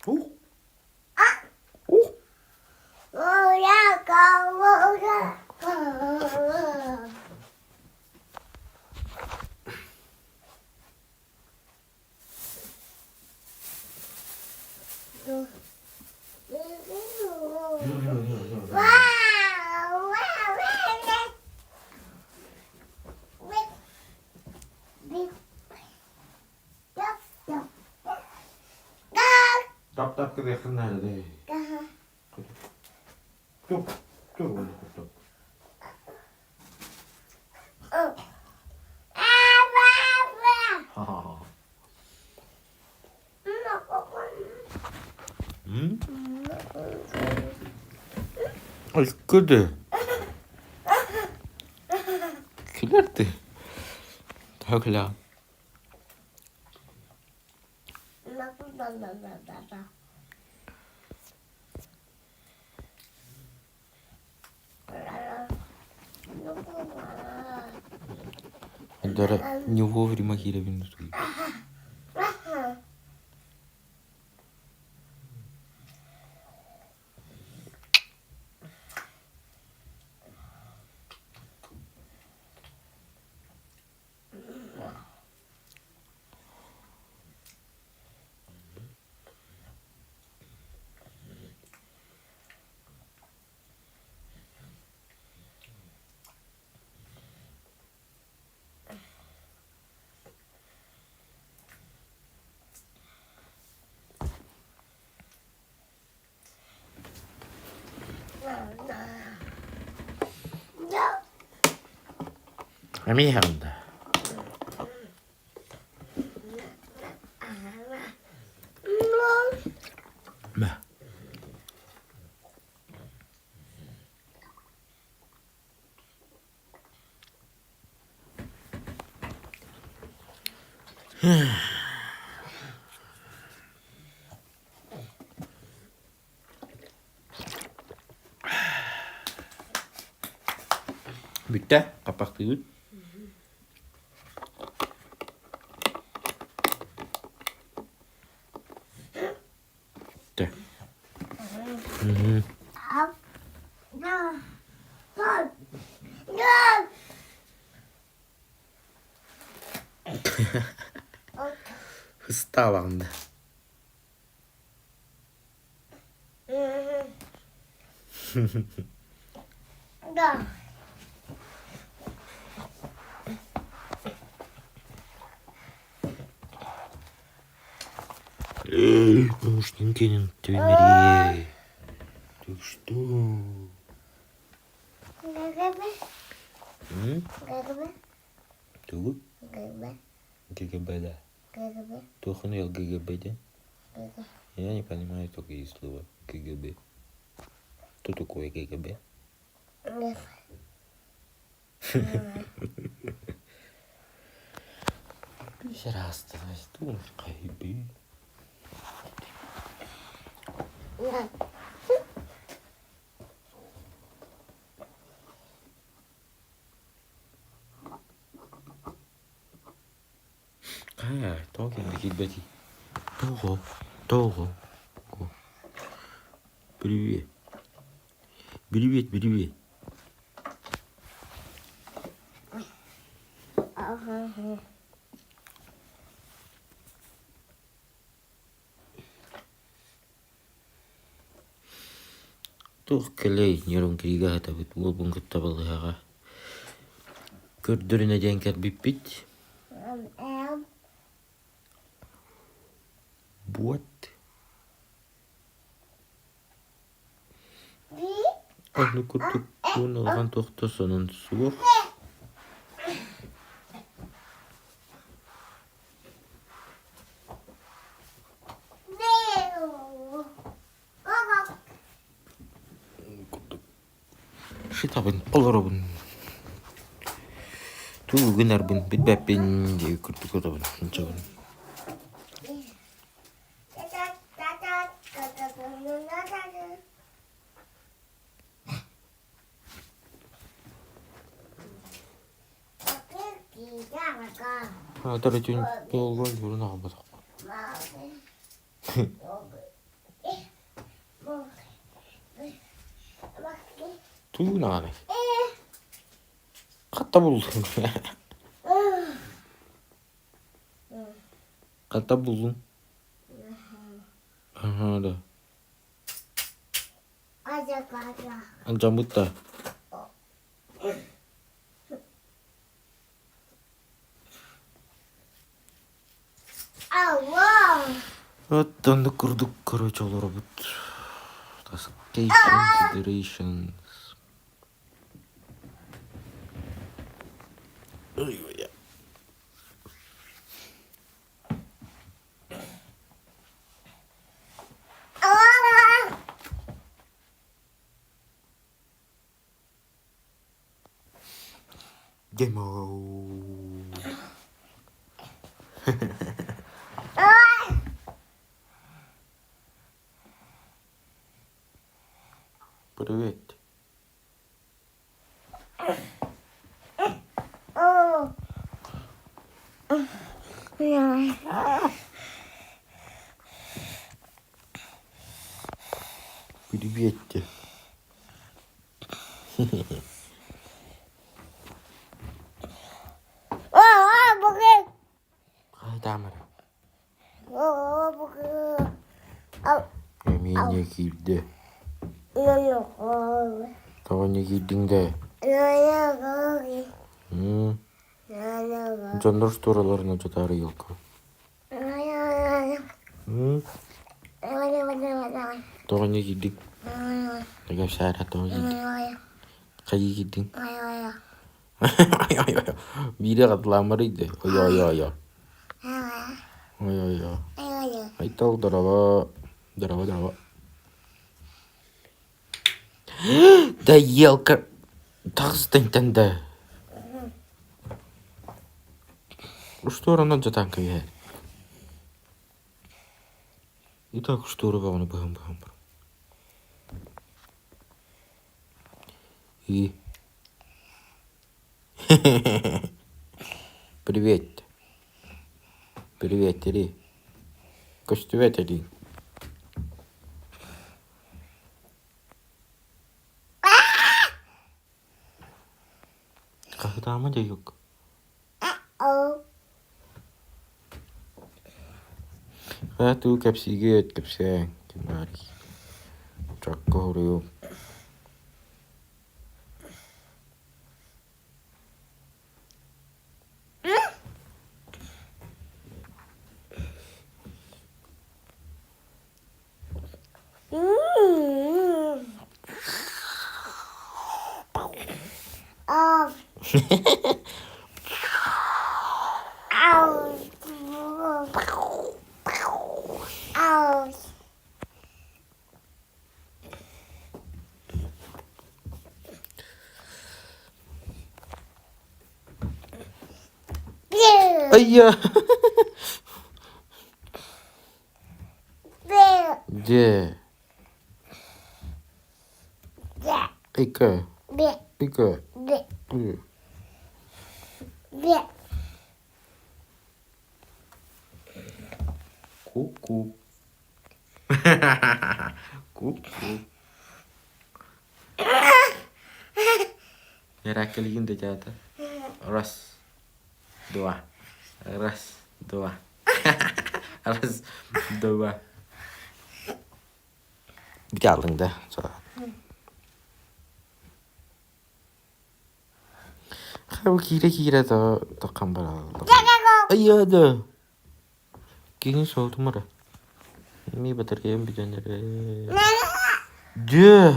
Ух! Ух! Тап-тап кыдыаххын наада Тур, тур уонна куттал. Кыды. Килерти. Төгля. Андара не вовремя киирэбин Эмиэ иһэҕин да? Мэ. Бүттэ, хаппахтыыбыт. Бүттэ. Ыстаабаҕын да. Да. Наушник кэнин түмэри. Ты что? ГГБ. М? ГГБ. Тугу? ГГБ. ГГБ да. ГГБ. Туохуну ГГБ диэн? ГГ. Я не понимаю такие слова. КГБ. Что такое КГБ? ГГБ. Раз, КГБ. Хайа, тоҕо кэллэ киирбэтий? Тоҕо? Тоҕо? Привет. Привет, привет. Туох кэлэй, нервҥкиригэ аһатабыт, уолбун кытта балыыһаҕа көрдөрүнэ диэн кэлбиппит. Буот. Оннук курдук уон улахан туох да сонун суох. Курдук сытабын, олоробун. Тугу гынарбын билбэппин диэбит курдук отобун сылдьабын. Аатар үтүн туолгун бурун аҕалбатахпын. Тугу гынаҕыный? Хатта буллуҥ? Хатта буллуҥ? Аһаа да. Алдьаммыт да? Вот оннук курдук короче олоробут. Considerations. Ой, Demo. Привет. Привет. Хаһытаамара Эмиэ инньэ киирдэ Тоҕо инньэ киирдиҥ дээ Дьоннор устуораларын алдьатаары елка Тоҕо инньэ киирдиҥ Кэпсээрэ тоҕо киирдиҥ Хайыы киирдиҥ Биирэ хатылааммарый да Ойоо-ойоо-ойоо Ой-ой-ой Айтал дорообо Дорообо дорообо Да елка таҕыс тэнтэн да Устуораны алдьатан кэбиһэр Итак устуора бөҕөнү быһан быһан баран И Привет. Привет, Ри. Көстүбэт Ри. Хаһытаама дьайык. Хайа туу кэпсиигит, кэпсээҥ, ким баарый? Чакка хоруйуом. Айа! Дьэ. Ика. Ика. Ку-ку. Ку-ку. Эрээккэлигин да дьаата. Раз, два. Раз, два. Раз, два. Бүтэ да Хайа киирэ-киирэ таххан бараллар. Айа да. Киһи солтум эрэ. Эмиэ батареям бүтэн эрэ. Дьэ.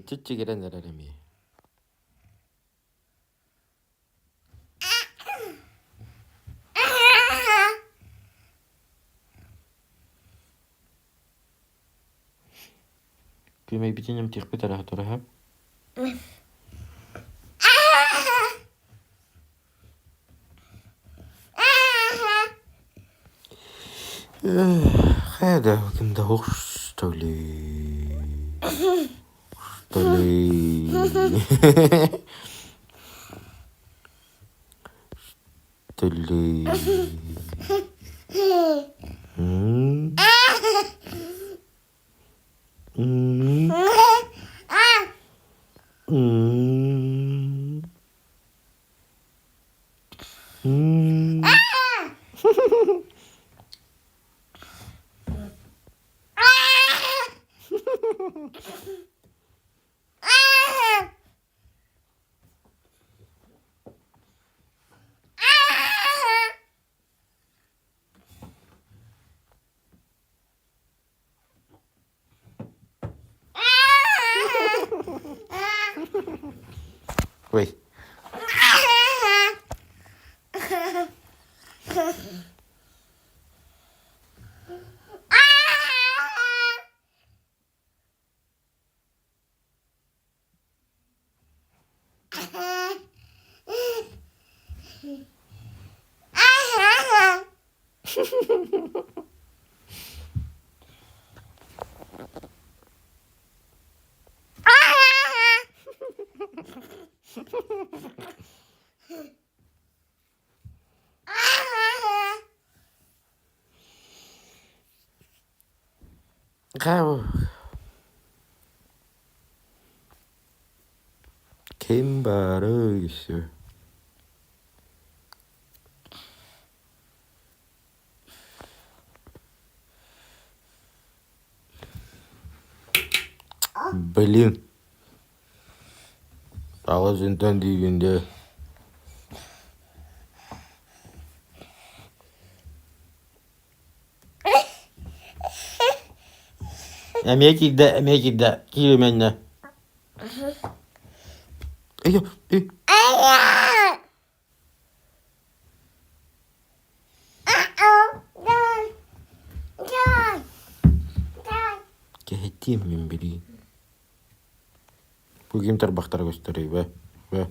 Чиччигирэн эрэр эмиэ. Күөмэйбитин эмтиэхпит эрэ сотору Хайа да ким да суох что ли что ли что ли М М М М Ой. Ким баарый өссө? Блин, аҕыс үнтэн диигин дии. Эмиэ киирдэ, эмиэ киирдэ, кииримэннэ. Кэһэтиэм мин билигин. Бу ким тарбахтара көстөрүй бэ? Бэ?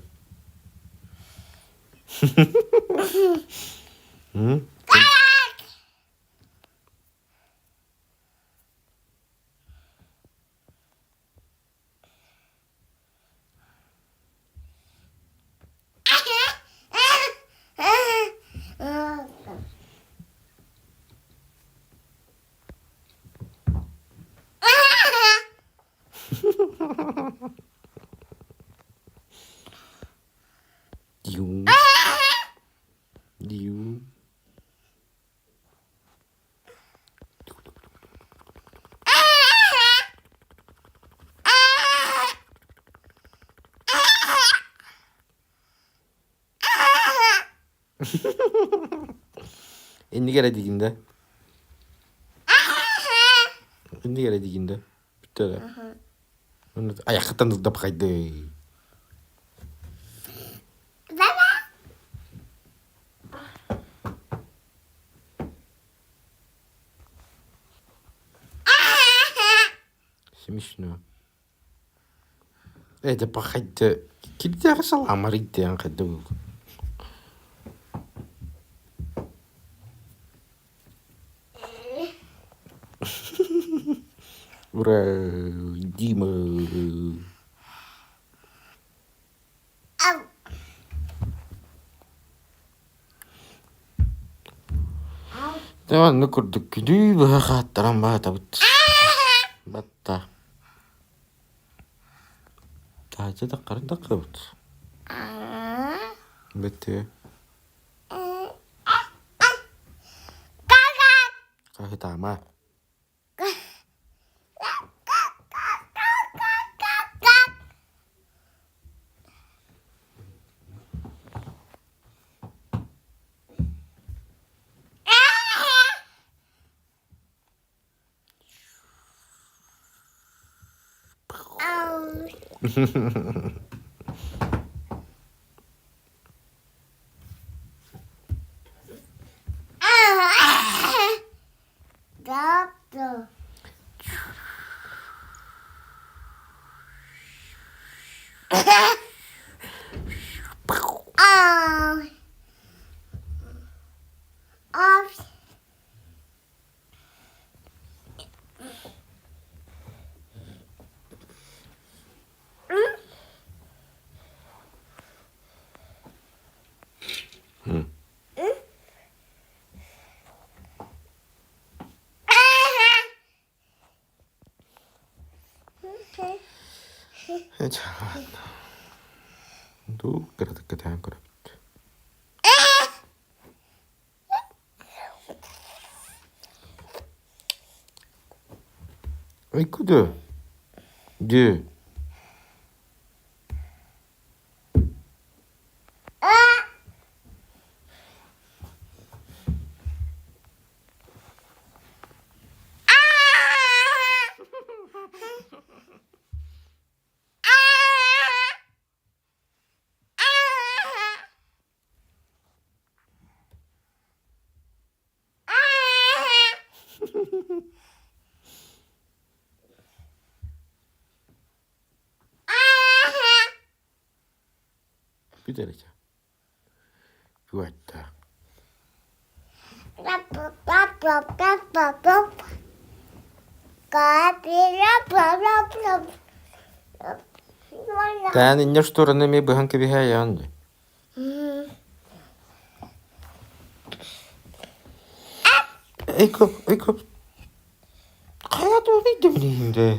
М? Диу. Диу. Иннигэр эрэ диигин да? Иннигэр эрэ диигин да? Бүттэ да? Айаххыттан ылдапхайдый. Смешно. Это пахать кирдээҕи салаамарый диэн хайда Ура, Дима! Дьэ маннык курдук күнүү быһа хааттаран баатабыт. Батта. Таһырдьа таххарын таххабыт. Бэттиэ. Хаһытаама. Doctor. Oh. Off. Дуу кыратык кэтээн көрөбүт. Айку дөө? Дөө. Бүт эрэ чэ. Үөттэ. Таан инньэ устуораны эмиэ быһан кэбиһээйэҕин дии. Эйко, эйко, хайа туох идэбилиһин дээ?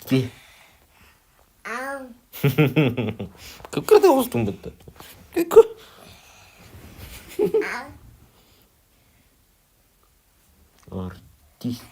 Ти. Кып-кырата оҕустуҥ бытта. Кыкы. Артист.